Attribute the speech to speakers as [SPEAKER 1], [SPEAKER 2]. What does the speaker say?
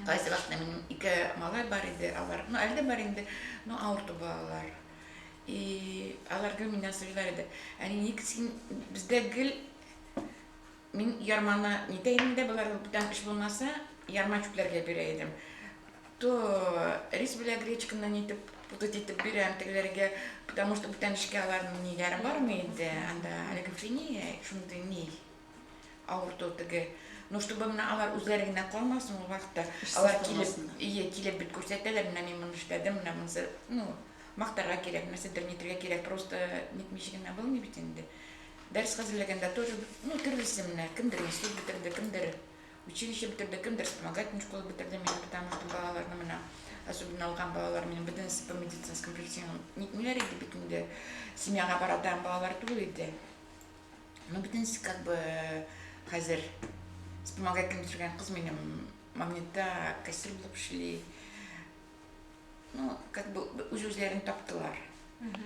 [SPEAKER 1] Кайсы вакытта минем ике малай бар иде, алар, ну, әле дә бар инде, но авырту балалар. И алар гел миннән сорыйлар иде: «Әни, ник син бездә гел?» Мин ярманы нитә идем дә, болар бүтән эш булмаса, ярма чүпләргә бирә идем. То рис белән гречканы нитеп, путать итеп бирәм тегеләргә, потому что бүтән эшкә аларның ниләре бармый иде. Анда олигофрения, шундый ни, авырту теге. Но чтобы менә алар үзләре генә калмасын ул вакытта, алар килеп, ие, килеп бит күрсәтәләр, менә мин моны эшләдем, менә монысы, ну, мактарга кирәк, нәрсәдер нитергә кирәк, просто нитмичә генә булмый бит инде. Дәрес хәзерләгәндә тоже, ну, төрлесе менә, кемдер институт бетерде, кемдер училище бетерде, кемдер вспомогательный школа бетерде минем, потому что балаларны менә, особенно алган балалар минем бөтенесе по медицинским причинам нитмиләр иде бит инде, семьяга барадан балалар түгел иде. Ну, бөтенесе как бы хәзер вспомогательный бетергән кыз минем Магнитта кассир булып эшли. Ну, как бы үз-үзләрен таптылар.